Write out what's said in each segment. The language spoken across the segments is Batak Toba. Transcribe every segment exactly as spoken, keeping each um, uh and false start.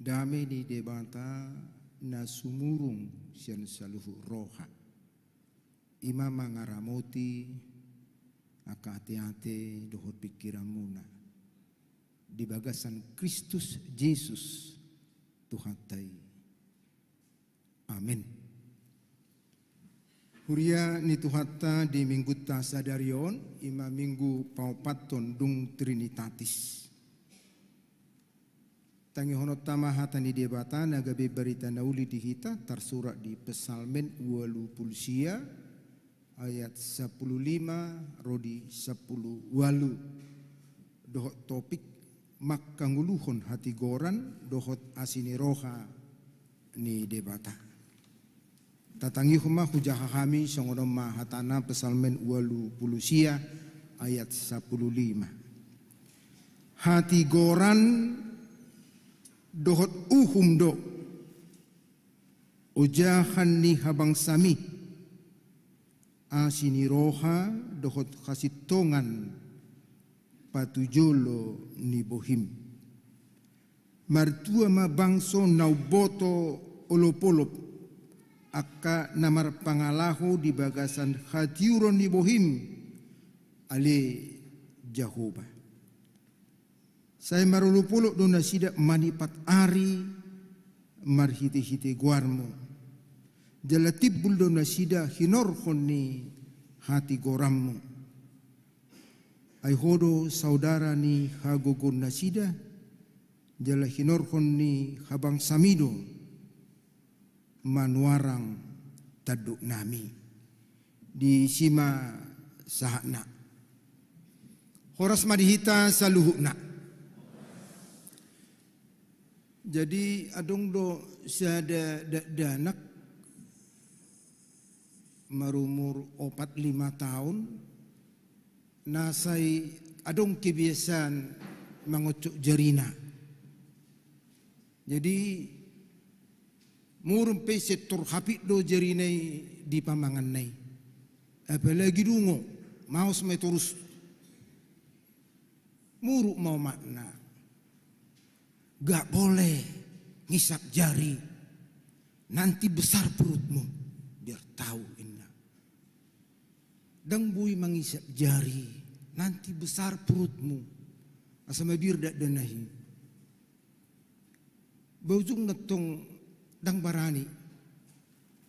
Dame ni Debata na sumurung sian saluhut roha, i ma mangaramoti angka ateate dohot pingkiranmuna di bagasan Kristus Jesus Tuhanta i. Amen. Huria ni Tuhanta, di minggunta sadari on, i ma minggu paopathon dung Trinitatis. Tangihononta ma hata ni Debata na gabe barita na uli di hita, tarsurat di Psalmen ualu pulu sia, ayat sampulu lima ro di sampulu ualu, dohot topik mangkangoluhon hatigoran dohot asi ni roha ni Debata. Tatangihon ma hujaha hami, songon on ma hatana, Psalmen ualu pulu sia ayat sampulu lima. Hatigoran dohot uhum do ojahan ni habangsami, asi ni roha dohot hasintongan patujolo ni bohim. Martua ma bangso na umboto olopolop, angka na marpangalaho di bagasan hatiuron ni bohim, ale Jahowa. Sai marolopolop do nasida manipat ari marhitehite goarmu, jala timbul do nasida hinorhon ni hatigoranmu. Ai ho do saudara ni hagogoon nasida, jala hinorhon ni habangsami do manuarang tanduknami. Disi ma sahatna. Horas ma di hita saluhutna. Jadi, adong do sada dakdanak marumur opat lima taon, na sai adong kebiasaan mangoncop jarina. Jadi, murung pe sintor hapit do jarina i di pamanganna i. Apalagi dungo, maos ma i torus. Muruk ma omakna. Gak boleh ngisap jari, nanti besar perutmu. Biar tahu, inna. Ndang boi mangisap jari, nanti besar perutmu. Asa mabiar dakdanak i. Ba ujungna tong ndang barani.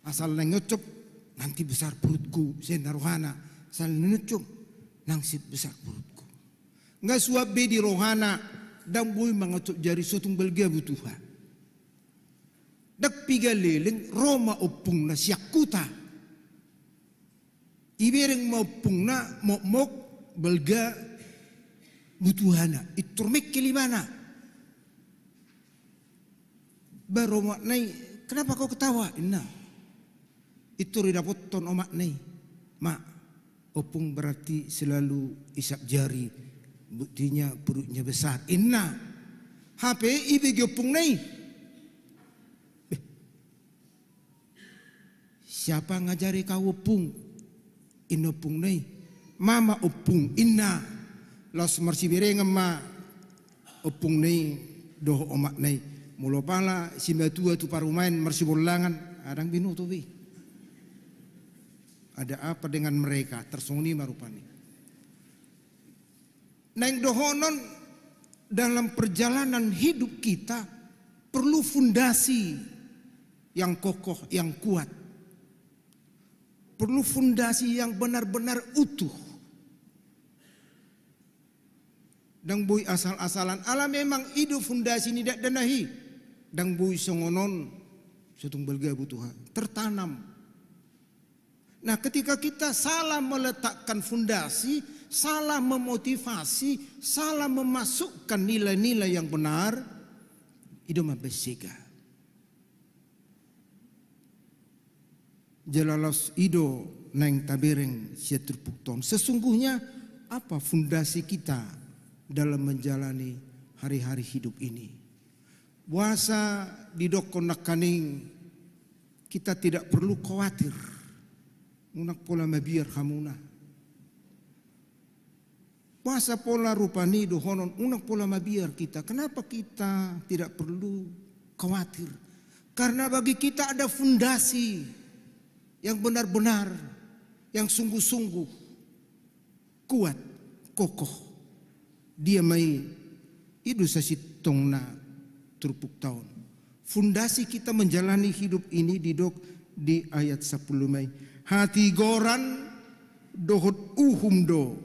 Asal naeng nyoncop, nanti besar perutku, songon i rohana. Asal naeng nyoncop, nanti besar perutku. Nga suap be di rohana, ndang boi mangoncop jari so tung balga butuha. Ndang piga leleng ro ma ompungna sian huta. Ibereng ma ompungna mokmok balga butuhana. Intor mengkel ibana. Baru omakna i, "Kenapa kau ketawa?" inna. Intor didapothon omakna i, "Mak, ompung berarti selalu isap jari, buktinya perutnya besar," inna. Hape ibege ompungna i. "Beh, siapa ngajari kau, ompung?" inna ompungna i. "Mama, ompung," inna. Laos marsiberengan ma ompungna i dohot omakna i. Molo pala simatua tu parumaen marsibollangan, ndang binoto be. Ada apa dengan mereka? Tarsongon i ma rupani. Naeng dohonon, dalam perjalanan hidup kita perlu fondasi yang kokoh, yang kuat. Perlu fondasi yang benar-benar utuh. Ndang boi asal-asalan. Ala memang i do fondasi ni dakdanak i. Ndang boi songon on so tung balga butuha. Tertanam. Nah, ketika kita salah meletakkan fondasi, salah memotivasi, salah memasukkan nilai-nilai yang benar, i do mambaen sega. Jala laos i do naeng tabereng sian turpukta on. Sesungguhnya apa fondasi kita dalam menjalani hari-hari hidup ini? Boasa didokkon nangkaning kita tidak perlu khawatir. Unang pola mabiar hamuna. Boasa pola rupani dohonon, unang pola mabiar kita. Kenapa kita tidak perlu khawatir. Karena bagi kita ada fundasi yang benar-benar, yang sungguh-sungguh kuat, kokoh. Dia ma i, i do sasintongna turpukta on. Fundasi kita menjalani hidup ini didok di ayat sampulu ma i. Hatigoran dohot uhum do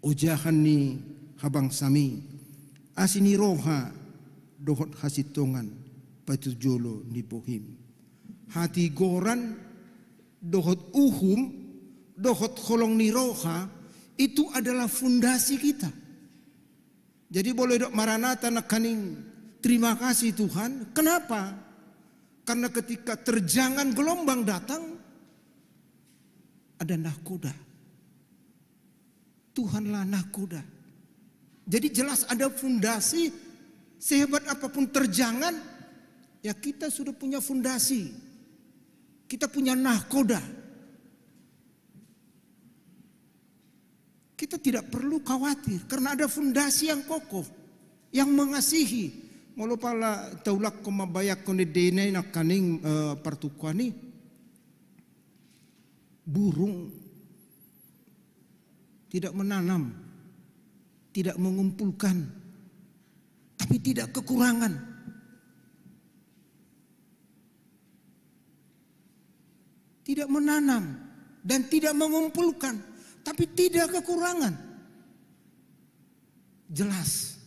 ojahan ni habangsami, asi ni roha dohot hasintongan patujolo ni bohim. Hatigoran dohot uhum dohot holong ni roha itu adalah fundasi kita. Jadi boleh dok Maranatha nangkaning, terima kasih Tuhan. Kenapa? Karena ketika terjangan gelombang datang, ada nahkoda. Tuhanlah nahkoda. Jadi jelas ada fundasi, sehebat apapun terjangan, ya kita sudah punya fundasi. Kita punya nahkoda. Kita tidak perlu khawatir karena ada fundasi yang kokoh, yang mengasihi. Molo pala taulakhon mambayangkon ende i nangkaning, eh, partukuan i. Burung tidak menanam, tidak mengumpulkan, tapi tidak kekurangan. Tidak menanam dan tidak mengumpulkan, tapi tidak kekurangan. Jelas,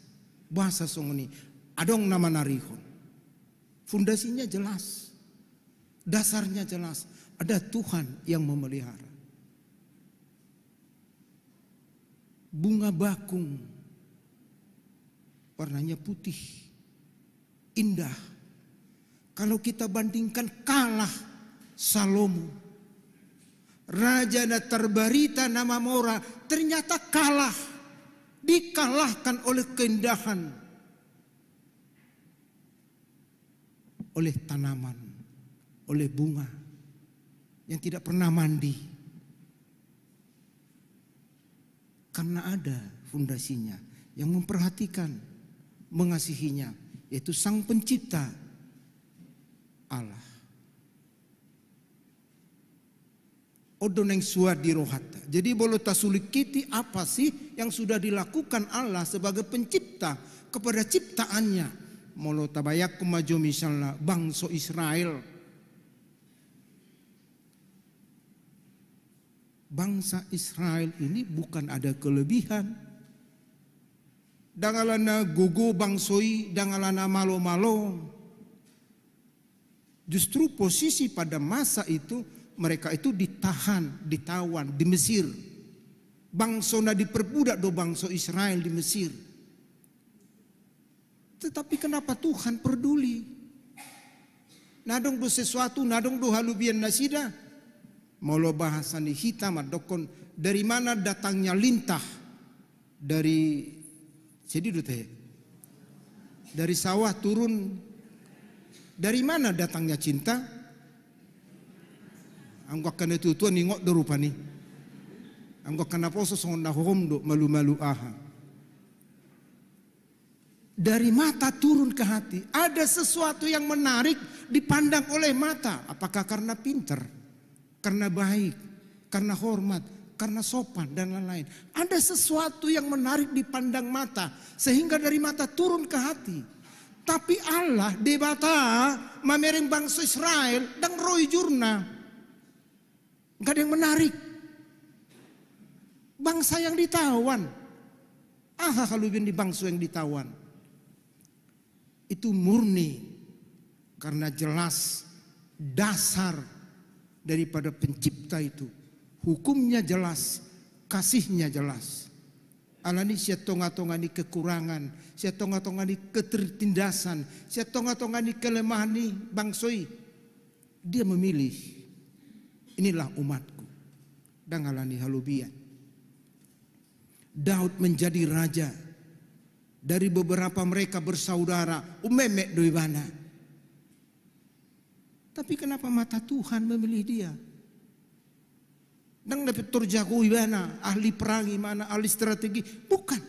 bahasa songon i, adong na manarihon. Fundasinya jelas, dasarnya jelas, ada Tuhan yang memelihara. Bunga bakung, warnanya putih, indah. Kalau kita bandingkan, kalah Salomo, raja na tarbarita, na mamora, ternyata kalah, dikalahkan oleh keindahan, oleh tanaman, oleh bunga yang tidak pernah mandi. Karena ada fundasinya yang memperhatikan, mengasihinya, yaitu Sang Pencipta, Allah. On do naeng suat di rohanta. Jadi molo tasulingkiti, apa sih yang sudah dilakukan Allah sebagai pencipta kepada ciptaannya? Molo tabayangkon ma jo misalna bangso Israel. Bangsa Israel ini bukan ada kelebihan. Ndang alana gogo bangso i, ndang alana malo-malo. Justru posisi pada masa itu, mereka itu ditahan, ditawan di Mesir. Bangso na diperbudak do bangso Israel di Mesir. Tetapi kenapa Tuhan peduli? Na adong do sesuatu, na adong do halobian nasida. Molo bahasa ni hita mandokkon, dari mana datangnya lintah? Dari, sedih do te. Dari sawah turun. Dari mana datangnya cinta? Anggo angka na tuatua ningot do rupani. Anggo angka na poso songon na hohom do, malu-malu aha. Dari mata turun ke hati. Ada sesuatu yang menarik dipandang oleh mata. Apakah karena pinter, karena baik, karena hormat, karena sopan, dan lain-lain? Ada sesuatu yang menarik dipandang mata, sehingga dari mata turun ke hati. Tapi Allah, Debata, mamereng bangso Israel, ndang ro ijurna. Nggak ada yang menarik. Bangsa yang ditawan. Aha halobian di bangso yang ditawan? Itu murni karena jelas dasar daripada pencipta itu. Hukumnya jelas, kasihnya jelas. Alani sian tonga-tonga ni kekurangan, sian tonga-tonga ni ketertindasan, sian tonga-tonga ni kelemahan ni bangso i, Dia memilih, inilah umatku. Ndang alani halobian. Daud menjadi raja. Dari beberapa mereka bersaudara, umemek do ibana. Tapi kenapa mata Tuhan memilih dia? Ndang dapot tor jago ibana, ahli perang ibana, ahli strategi. Bukan.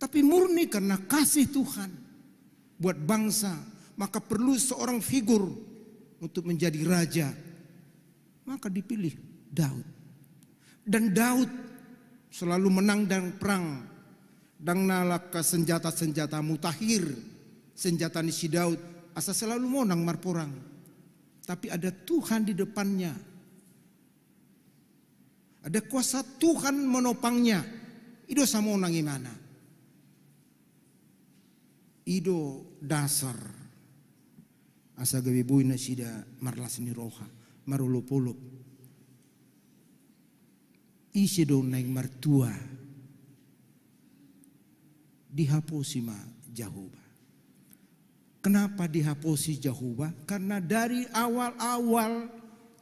Tapi murni karena kasih Tuhan. buat bangsa, maka perlu seorang figur untuk menjadi raja. Maka dipilih Daud. Dan Daud selalu menang dalam perang. Ndang na alana senjata-senjata mutakhir, senjata ni si Daud, asa selalu monang marporang. Tapi ada Tuhan di depannya. Ada kuasa Tuhan menopangnya. I do asa monang ibana. I do dasar asa gabe boi nasida marlas ni roha, marolopolop. Ise do naeng martua? Dihaposi ma Jahowa. Kenapa dihaposi Jahowa? Karena dari awal-awal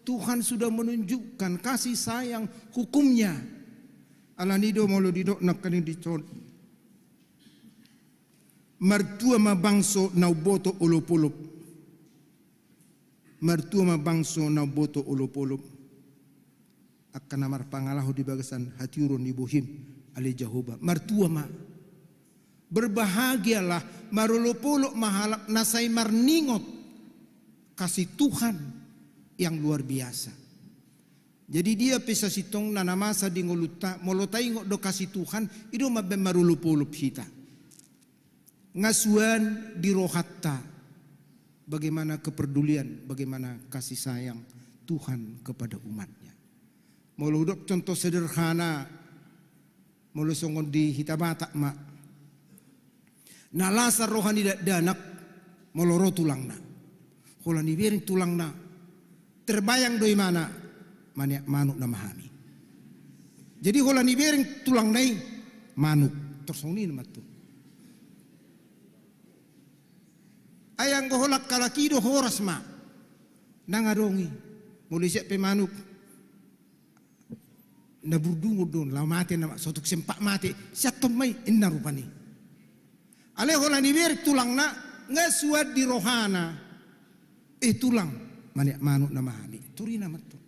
Tuhan sudah menunjukkan kasih sayang, hukum-Nya. Alani do molo didok nangkaning dison: Martua ma bangso na umboto olopolop. Martua ma bangso na umboto olopolop. Angka na marpangalaho di bagasan hatiuron ni bohim, ale Jahowa, martua ma. Berbahagialah, marolopolop ma halak na sai marningot kasih Tuhan yang luar biasa. Jadi dia pe sasintongna na masa di ngolunta, molo taingot do kasih Tuhan, i do mambaen marolopolop hita. Nga suan di rohanta bagaimana kepedulian, bagaimana kasih sayang Tuhan kepada umat-Nya. Molo hudok contoh sederhana, molo songon di hita Batak ma, na las roha ni dakdanak molo ro tulangna. Holan ibereng tulangna, terbayang do ibana, maniak manuk nama hami. Jadi holan ibereng tulangna i manuk, tor songon i ma tutu. Ai anggo holan halak i do horas ma. Ndang adong i. Molo siap pe manuk, na burdungot do, laho mate nama, sotung sempak mate, sianton ma i, inna rupani. Alai holan ibereng tulangna, nga suan di rohana. Eh tulang, maniak manuk nama hami, tor i nama tutu.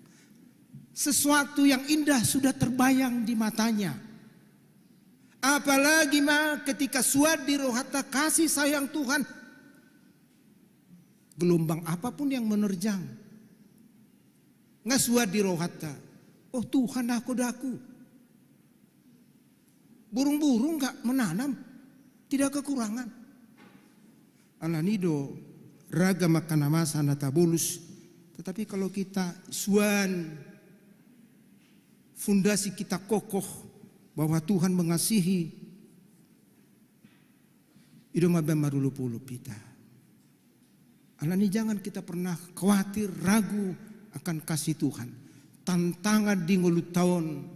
Sesuatu yang indah sudah terbayang di matanya. Apalagi ma ketika suan di rohanta kasih sayang Tuhan. Gelombang apapun yang menerjang, nga suan di rohanta, oh Tuhan, aha do ahu. Burung-burung nggak menanam, tidak kekurangan. Alani do ragam angka na masa na tabolus, tetapi kalau kita suan, fundasi kita kokoh bahwa Tuhan mengasihi, i do mambaen marolopolop hita. Alani jangan kita pernah khawatir, ragu akan kasih Tuhan. Tantangan di ngolunta on,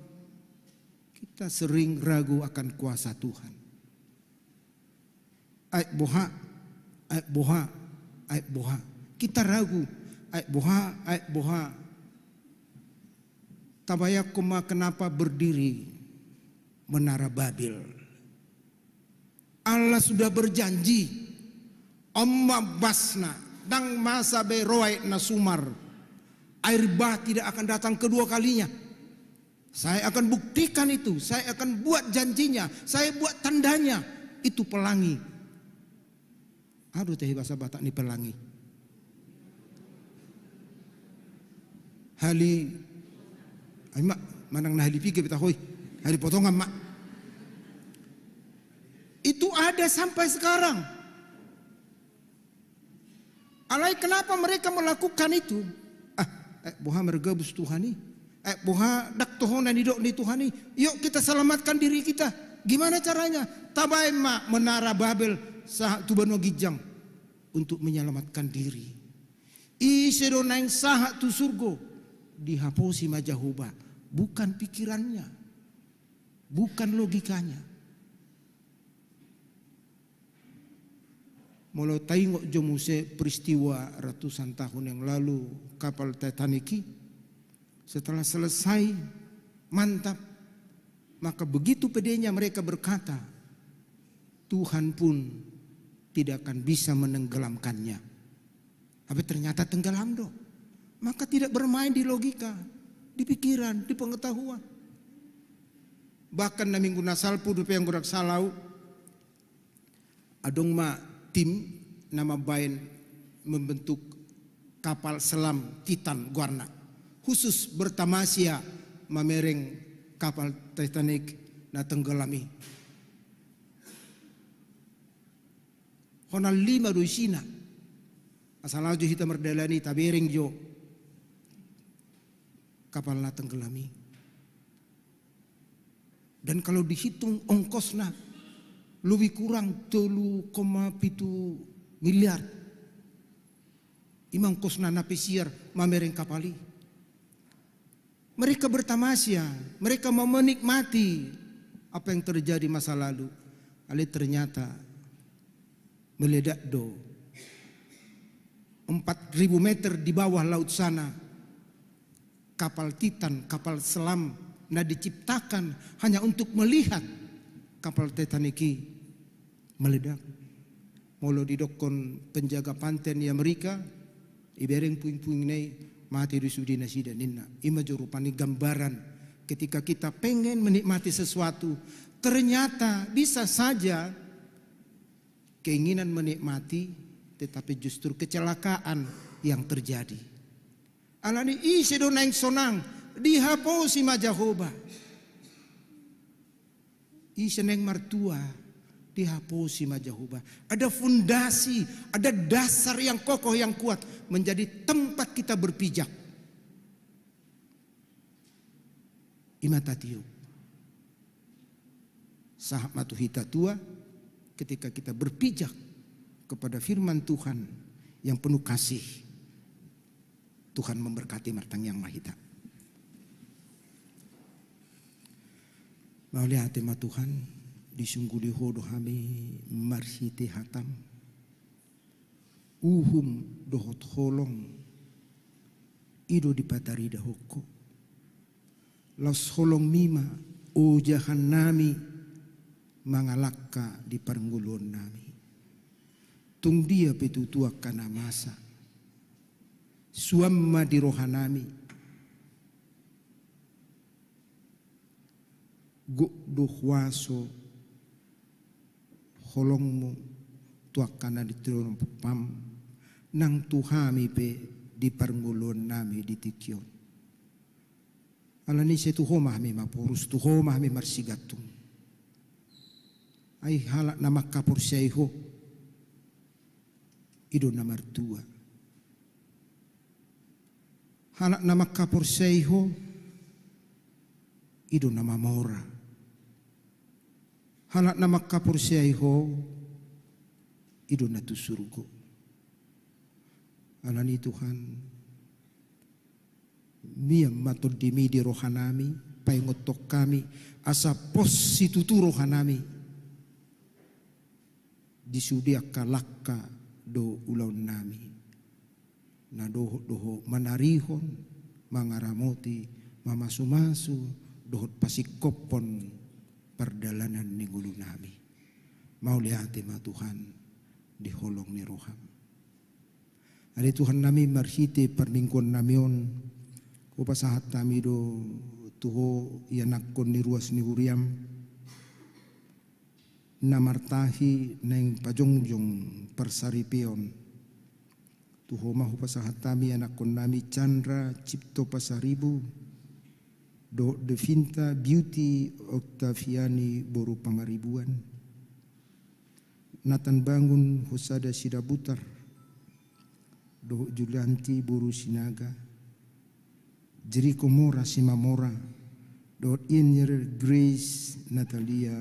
kita sering ragu akan kuasa Tuhan. Aek boha, aek boha, aek boha. Kita ragu, aek boha, aek boha. Tabayangkon ma kenapa berdiri Menara Babel. Allah sudah berjanji, on ma basna, ndang masa be ro aek na sumar. Air bah tidak akan datang kedua kalinya. Saya akan buktikan itu, saya akan buat janjinya, saya buat tandanya. Itu pelangi. Aha do tahe bahasa Batak ni pelangi? Hali, ai ma, manang na hali piga pe tahe i, hali potongan ma. Itu ada sampai sekarang. Alai kenapa mereka melakukan itu? Ah, eh, boha margabus Tuhan i. Eh, boha ndang toho na nidok ni Tuhan i. Yuk kita selamatkan diri kita. Gimana caranya? Tabaen ma Menara Babel sahat tu banua ginjang untuk menyelamatkan diri. Ise do naeng sahat tu surgo? Dihaposi ma Jahowa, bukan pikirannya, bukan logikanya. Molo taingot jo muse peristiwa ratusan tahun yang lalu, kapal Titanic i, setelah selesai mantap, maka begitu pedenya mereka berkata, "Tuhan pun tidak akan bisa menenggelamkannya." Tapi ternyata tenggelam do. Maka tidak bermain di logika, di pikiran, di pengetahuan. Bahkan na minggu na salpu dope, anggo ndang sala au, adong ma tim na mambaen membentuk kapal selam Titan goarna, khusus bertamasia mamereng kapal Titanic na tenggelam i. Hona lima do isina. Asa laho jo hita mardalan i tabereng jo kapal na tenggelam i. Dan kalau dihitung ongkosna, lebih kurang tolu koma pitu miliar. Ima ongkosna na pesiar mamereng kapal i. Mereka bertamasia, mereka mau menikmati apa yang terjadi masa lalu. Alai ternyata meledak do. Empat ribu meter di bawah laut sana, kapal Titan, kapal selam na diciptakan hanya untuk melihat kapal Titanic i meledak. Molo didokkon penjaga pantai ni Amerika, ibereng puing-puing na i, mate do sude nasida ninna. Ima jo rupani gambaran ketika kita pengen menikmati sesuatu, ternyata bisa saja keinginan menikmati, tetapi justru kecelakaan yang terjadi. Alani ise do naeng sonang, dihaposi ma Jahowa. Ise naeng martua, dihaposi ma Jahowa. Ada fondasi, ada dasar yang kokoh, yang kuat, menjadi tempat kita berpijak. Ima tatiop. Sahat ma tu hita tua, ketika kita berpijak kepada firman Tuhan yang penuh kasih, Tuhan memberkati. Martangiang ma hita. Mauliate ma Tuhan, disungguli Ho do hami marhite hataM. Uhum dohot holong i do dipataridahon Ho. Laos holongMi ma ojahannami mangalangka di parngoluonnami. Tung dia pe tutu angka na masa, suan ma di rohanami. Gok do huaso holongMu tu angka na tinadinghonMu, nang tu hami pe di parngoluonnami di tingki on. Alani i sai tu Ho ma hami maporus, tu Ho ma hami marsigantung. Ai halak na mangkaporseai Ho, i do na martua. Halak na mangkaporseai Ho, i do na mamora. Halak na mangkaporseai Ho, i do na tu surgo. Alani i Tuhan, mian ma TondiMi di rohanami, paingothon hami, asa pos situtu rohanami di sude angka langka dohot ulaonnami. Na dohot do Ho manarihon, mangaramoti, mamasumasu, dohot pasingkophon pardalanan ni ngolunami. Mauliate ma Tuhan di holong ni rohaM. Ale Tuhannami, marhite parmingguonnami on, hupasahat hami do tu Ho ianakhon ni ruas ni huriaM, na martahi naeng pajongjong parsaripeon. Tu Ho ma hupasahat hami ianakhonnami Chandra Cipto Pasaribu dohot Devinta Beauty Octaviani boru Pangaribuan, Nathan Bangun Husada Sidabutar dohot Julianti boru Sinaga, Jeriko Mora Simamora dohot Inir Grace Natalia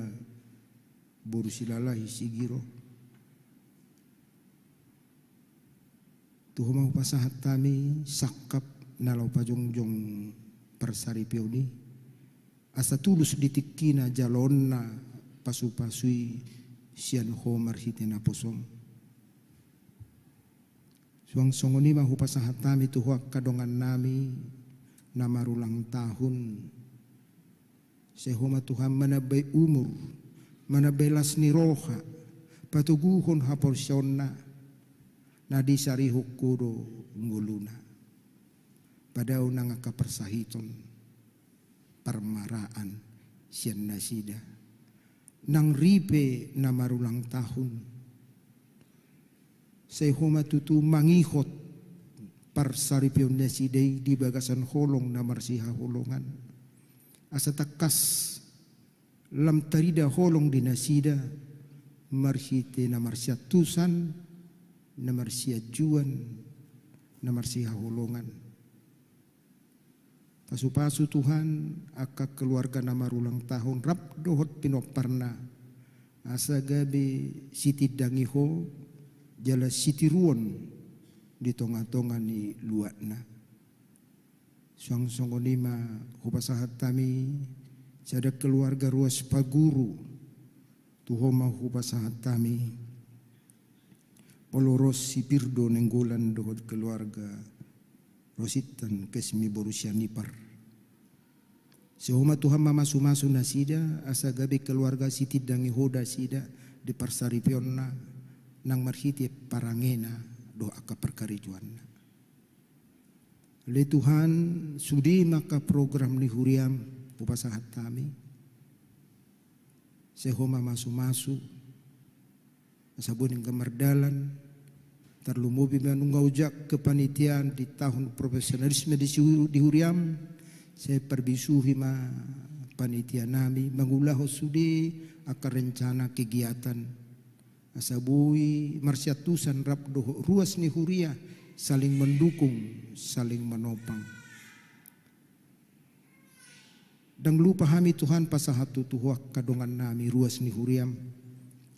boru Silalahi Sigiro. Tu Ho ma hupasahat hami sangkap na laho pajongjong parsaripeon i, asa tulus di tingkina jaloonna pasupasu i sian Ho marhite naposoM. Suang songon i ma hupasahat hami tu Ho angka dongannami na marulang tahun. Sai Ho ma Tuhan manambai umur, manambai las ni roha, patoguhon haporseaonna, na disarihon Ho do ngoluna. Padao nang angka parsahiton, parmaraan sian nasida. Nang ripe na marulang tahun, Sai Ho ma tutu mangihot parsaripeon nasida i di bagasan holong na marsihaholongan. Asa tangkas lam tarida holong di nasida marhite na marsiantusan, na marsianjuan, na marsihaholongan. Pasupasu Tuhan angka keluarga na marulang tahun rap dohot pinomparna, asa gabe sitindangi Ho jala sitiruon di tongatonga ni luatna. Suang songon i ma hupasahat hami sada keluarga ruas paguru. Tu Ho ma hupasahat hami, molo ros si Pirdo Nainggolan dohot keluarga, ros intan Kesmi boru Sianipar. Sai Ho ma Tuhan mamasumasu nasida, asa gabe keluarga sitindangi Ho nasida di parsaripeonna, nang marhite parangena dohot angka parkarejoanna. Ale Tuhan, sude ma angka program ni huriam hupasahat hami. Sai Ho mamasumasu, asa boi nangkin mardalan, tarlumobi ma nunga ojak kepanitiaan di tahun profesionalisme di sihu-, di huriam, sai parbisuhi ma panitia nami mangulahon sude angka rencana kegiatan. Asa boi marsiantusan rap dohot ruas ni huria, saling mendukung, saling menopang. Ndang lupa hami Tuhan pasahat tu Ho angka dongan nami ruas ni huriam,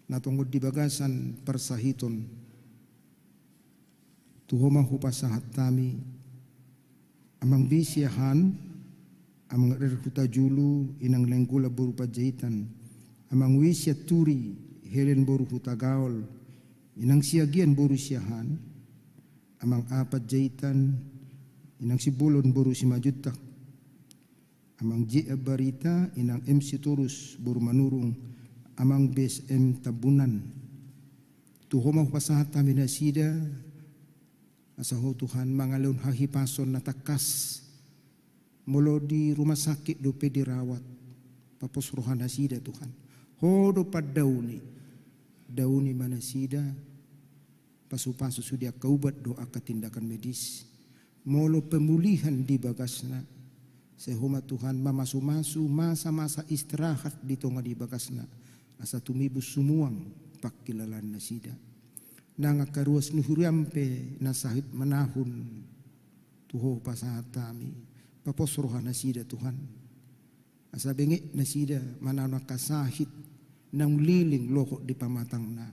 na tongon di bagasan parsahiton. Tu Ho ma hupasahat hami, Amang B. Siahaan, Amang R. Hutajulu, Inang Nainggolan boru Panjaitan, Amang W. Sianturi, Helen boru Hutagaol, Inang Siagian boru Siahaan, Amang A. Panjaitan, Inang Simbolon boru Simanjuntak, Amang J. Barita, Inang M. Sitorus boru Manurung, Amang B S M Tambunan. Tu Ho ma hupasahat hami nasida, asa Ho Tuhan mangalehon hahipason na tangkas. Molo di rumah sakit dope dirawat, papos roha nasida Tuhan. Ho do pandauni, dauni ma nasida, pasupasu sude angka ubat dohot angka tindakan medis. Molo pemulihan di bagasna, sai Ho ma Tuhan mamasumasu masa-masa istirahat di tonga ni bagasna, asa tumibus sumuang pangkilalaan nasida. Nang angka ruas ni huriam pe na sahit manahun, tu Ho pasahat hami, papos roha nasida Tuhan. Asa benget nasida manang angka sahit naung leleng lohot di pamatangna.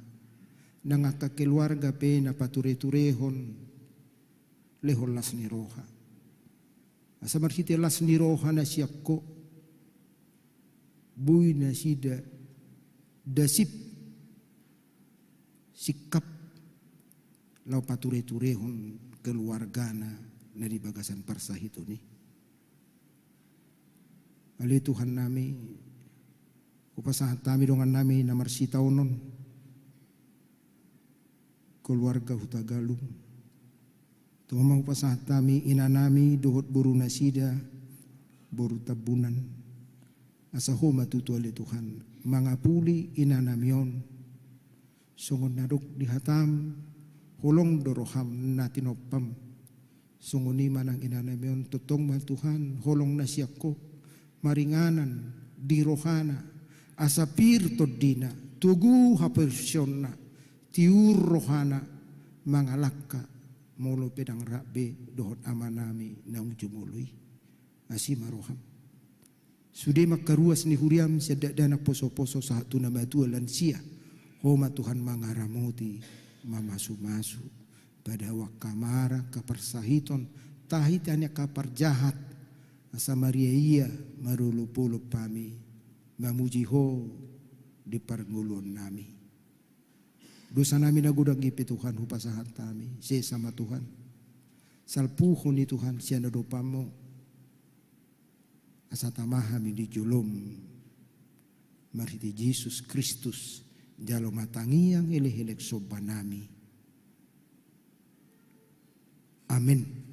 Nang angka keluarga pe na pature-turehon, lehon las ni roha. Asa marhite las ni roha na sian Ho, boi nasida dasip singkap laho pature-turehon keluargana na di bagasan parsahiton i. Ale Tuhan nami, hupasahat hami dongan nami na marsitaonon, keluarga Hutagalung. Tu Ho ma hupasahat hami ina nami dohot boru nasida, boru Tambunan. Asa Ho ma tutu ale Tuhan mangapuli ina nami on. Songon na dok di hatam, holong do roham na tinompam. Songon i ma nang ina nami on, tongtong ma Tuhan holong na sian Ho maringanan di rohana, asa pir tondina, togu haporseaonna, tiur rohana, mangalangka molo pe ndang rap be dohot ama nami naung jumolo i. Asi ma roham. Sude ma angka ruas ni huriam sian dakdanak poso-poso sahat tu na matua lansia. Ho ma Tuhan mangaramoti, mamasumasu, padao angka mara, angka parsahiton, tahi-tahi ni angka parjahat, asa maria-ia marolop-olop hami mamuji Ho di parngoluon nami. Dosa nami na godang i pe Tuhan hupasahat hami, sesa ma Tuhan. Salpuhon i Tuhan sian adopanmu, asa tama hami di jolom. Marhite Jesus Kristus, jalo ma tangiang elek-elek somba nami. Amen.